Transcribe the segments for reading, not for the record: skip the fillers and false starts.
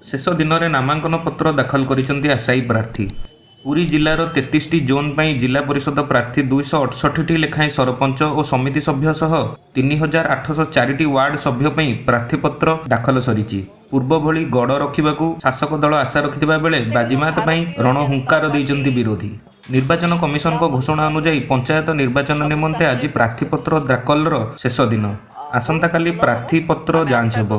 ଶେଷ ଦିନରେ ନାମାଙ୍କନ ପତ୍ର ଦାଖଲ କରିଛନ୍ତି ଆଶାୟୀ ପ୍ରାର୍ଥୀ। ପୁରୀ ଜିଲ୍ଲାର 33ଟି ଜୋନ୍ ପାଇଁ ଜିଲ୍ଲା ପରିଷଦ ପ୍ରାର୍ଥୀ, 268ଟି ଲେଖାଏଁ ସରପଞ୍ଚ ଓ ସମିତି ସଭ୍ୟ ସହ 3804ଟି ୱାର୍ଡ ସଭ୍ୟ ପାଇଁ ପ୍ରାର୍ଥୀପତ୍ର ଦାଖଲ ସରିଛି। ପୂର୍ବଭଳି ଗଡ଼ ରଖିବାକୁ ଶାସକ ଦଳ ଆଶା ରଖିଥିବା ବେଳେ ବାଜିମାତ ପାଇଁ ରଣହୁଙ୍କାର ଦେଇଛନ୍ତି ବିରୋଧୀ। ନିର୍ବାଚନ କମିଶନଙ୍କ ଘୋଷଣା ଅନୁଯାୟୀ ପଞ୍ଚାୟତ ନିର୍ବାଚନ ନିମନ୍ତେ ଆଜି ପ୍ରାର୍ଥୀପତ୍ର ଦାଖଲର ଶେଷ ଦିନ। ଆସନ୍ତାକାଲି ପ୍ରାର୍ଥୀପତ୍ର ଯାଞ୍ଚ ହେବ।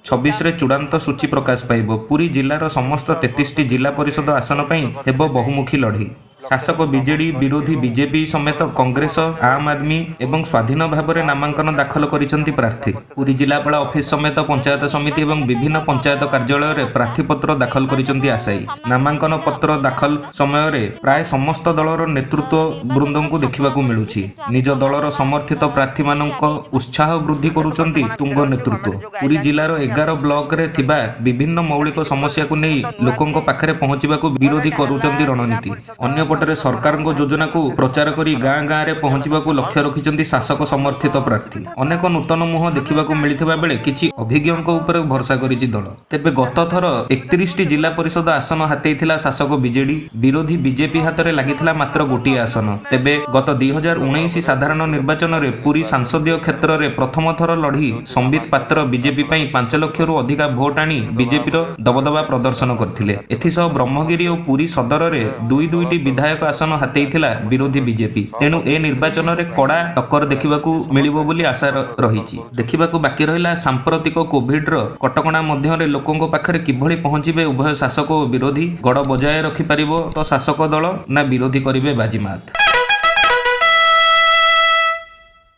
26ରେ ଚୂଡ଼ାନ୍ତ ସୂଚୀ ପ୍ରକାଶ ପାଇବ। ପୁରୀ ଜିଲ୍ଲାର ସମସ୍ତ 33ଟି ଜିଲ୍ଲା ପରିଷଦ ଆସନ ପାଇଁ ହେବ ବହୁମୁଖୀ ଲଢ଼େଇ। ଶାସକ ବିଜେଡି, ବିରୋଧୀ ବିଜେପି ସମେତ କଂଗ୍ରେସ, ଆମ୍ ଆଦମୀ ଏବଂ ସ୍ୱାଧୀନ ଭାବରେ ନାମାଙ୍କନ ଦାଖଲ କରିଛନ୍ତି ପ୍ରାର୍ଥୀ। ପୁରୀ ଜିଲ୍ଲାପାଳ ଅଫିସ ସମେତ ପଞ୍ଚାୟତ ସମିତି ଏବଂ ବିଭିନ୍ନ ପଞ୍ଚାୟତ କାର୍ଯ୍ୟାଳୟରେ ପ୍ରାର୍ଥୀପତ୍ର ଦାଖଲ କରିଛନ୍ତି ଆଶାୟୀ। ନାମାଙ୍କନ ପତ୍ର ଦାଖଲ ସମୟରେ ପ୍ରାୟ ସମସ୍ତ ଦଳର ନେତୃତ୍ୱ ବୃନ୍ଦଙ୍କୁ ଦେଖିବାକୁ ମିଳୁଛି। ନିଜ ଦଳର ସମର୍ଥିତ ପ୍ରାର୍ଥୀମାନଙ୍କ ଉତ୍ସାହ ବୃଦ୍ଧି କରୁଛନ୍ତି ତୁଙ୍ଗ ନେତୃତ୍ୱ। ପୁରୀ ଜିଲ୍ଲାର 11 ବ୍ଲକରେ ଥିବା ବିଭିନ୍ନ ମୌଳିକ ସମସ୍ୟାକୁ ନେଇ ଲୋକଙ୍କ ପାଖରେ ପହଞ୍ଚିବାକୁ ବିରୋଧୀ କରୁଛନ୍ତି ରଣନୀତି। ଅନ୍ୟପଟରେ ସରକାରଙ୍କ ଯୋଜନାକୁ ପ୍ରଚାର କରି ଗାଁ ଗାଁରେ ପହଞ୍ଚିବାକୁ ଲକ୍ଷ୍ୟ ରଖିଛନ୍ତି ଶାସକ ସମର୍ଥିତ ପ୍ରାର୍ଥୀ। ଅନେକ ନୂତନ ମୁହଁ ଦେଖିବାକୁ ମିଳିଥିବା ବେଳେ କିଛି ଅଭିଜ୍ଞଙ୍କ ଉପରେ ଭରସା କରିଛି ଦଳ। ତେବେ ଗତଥର 31ଟି ଜିଲ୍ଲା ପରିଷଦ ଆସନ ହାତେଇଥିଲା ଶାସକ ବିଜେଡି। ବିରୋଧୀ ବିଜେପି ହାତରେ ଲାଗିଥିଲା ମାତ୍ର ଗୋଟିଏ ଆସନ। ତେବେ ଗତ 2019 ସାଧାରଣ ନିର୍ବାଚନରେ ପୁରୀ ସଂସଦୀୟ କ୍ଷେତ୍ରରେ ପ୍ରଥମ ଥର ଲଢ଼ି ସମ୍ବିତ ପାତ୍ର ବିଜେପି ପାଇଁ 5 ଲକ୍ଷରୁ ଅଧିକା ଭୋଟ ଆଣି ବିଜେପିର ଦବଦବା ପ୍ରଦର୍ଶନ କରିଥିଲେ। ଏଥିସହ ବ୍ରହ୍ମଗିରି ଓ ପୁରୀ ସଦରରେ ଦୁଇ ଦୁଇଟି ବିଧାୟକ ଆସନ ହାତେଇଥିଲା ବିରୋଧୀ ବିଜେପି। ତେଣୁ ଏ ନିର୍ବାଚନରେ କଡ଼ା ଟକ୍କର ଦେଖିବାକୁ ମିଳିବ ବୋଲି ଆଶା ରହିଛି। ଦେଖିବାକୁ ବାକି ରହିଲା, ସାମ୍ପ୍ରତିକ କୋଭିଡର କଟକଣା ମଧ୍ୟରେ ଲୋକଙ୍କ ପାଖରେ କିଭଳି ପହଞ୍ଚିବେ ଉଭୟ ଶାସକ ଓ ବିରୋଧୀ। ଗଡ଼ ବଜାୟ ରଖିପାରିବ ତ ଶାସକ ଦଳ ନା ବିରୋଧୀ କରିବେ ବାଜିମାତ?